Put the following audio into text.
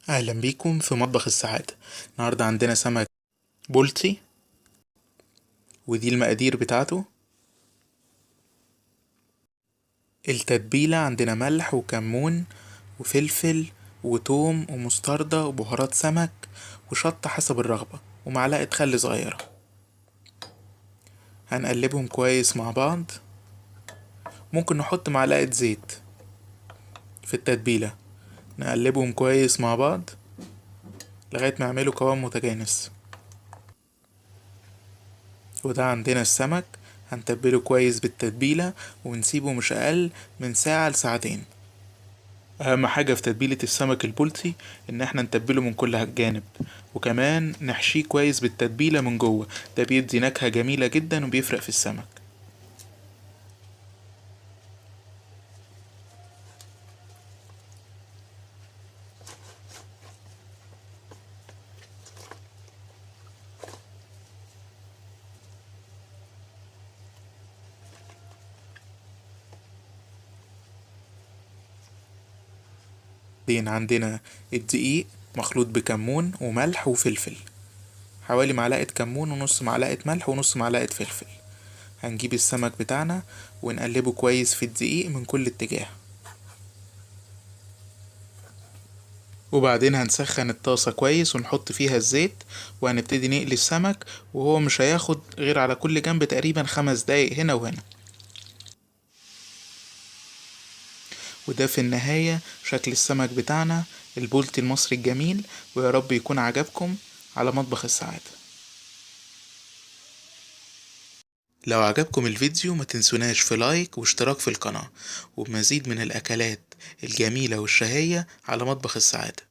أهلا بيكم في مطبخ السعادة. النهاردة عندنا سمك بولتي، ودي المقادير بتاعته. التتبيلة عندنا ملح وكمون وفلفل وتوم ومستردة وبهارات سمك وشطة حسب الرغبة ومعلقة خل صغيرة. هنقلبهم كويس مع بعض. ممكن نحط معلقة زيت في التتبيلة. نقلبهم كويس مع بعض لغاية ما يعملوا قوام متجانس. وده عندنا السمك، هنتبله كويس بالتتبيلة ونسيبه مش أقل من ساعة لساعتين. أهم حاجة في تتبيلة السمك البلطي إن احنا نتبله من كل جانب، وكمان نحشيه كويس بالتتبيلة من جوه، ده بيدي نكهة جميلة جدا وبيفرق في السمك. بعدين عندنا الدقيق مخلوط بكمون وملح وفلفل، حوالي معلقة كمون ونص معلقة ملح ونص معلقة فلفل. هنجيب السمك بتاعنا ونقلبه كويس في الدقيق من كل اتجاه، وبعدين هنسخن الطاسة كويس ونحط فيها الزيت، وهنبتدي نقلي السمك، وهو مش هياخد غير على كل جنب تقريبا 5 دقايق هنا وهنا. وده في النهاية شكل السمك بتاعنا البلطي المصري الجميل، ويا رب يكون عجبكم. على مطبخ السعادة. لو عجبكم الفيديو ما تنسوناش في لايك واشتراك في القناة، ومزيد من الأكلات الجميلة والشهية على مطبخ السعادة.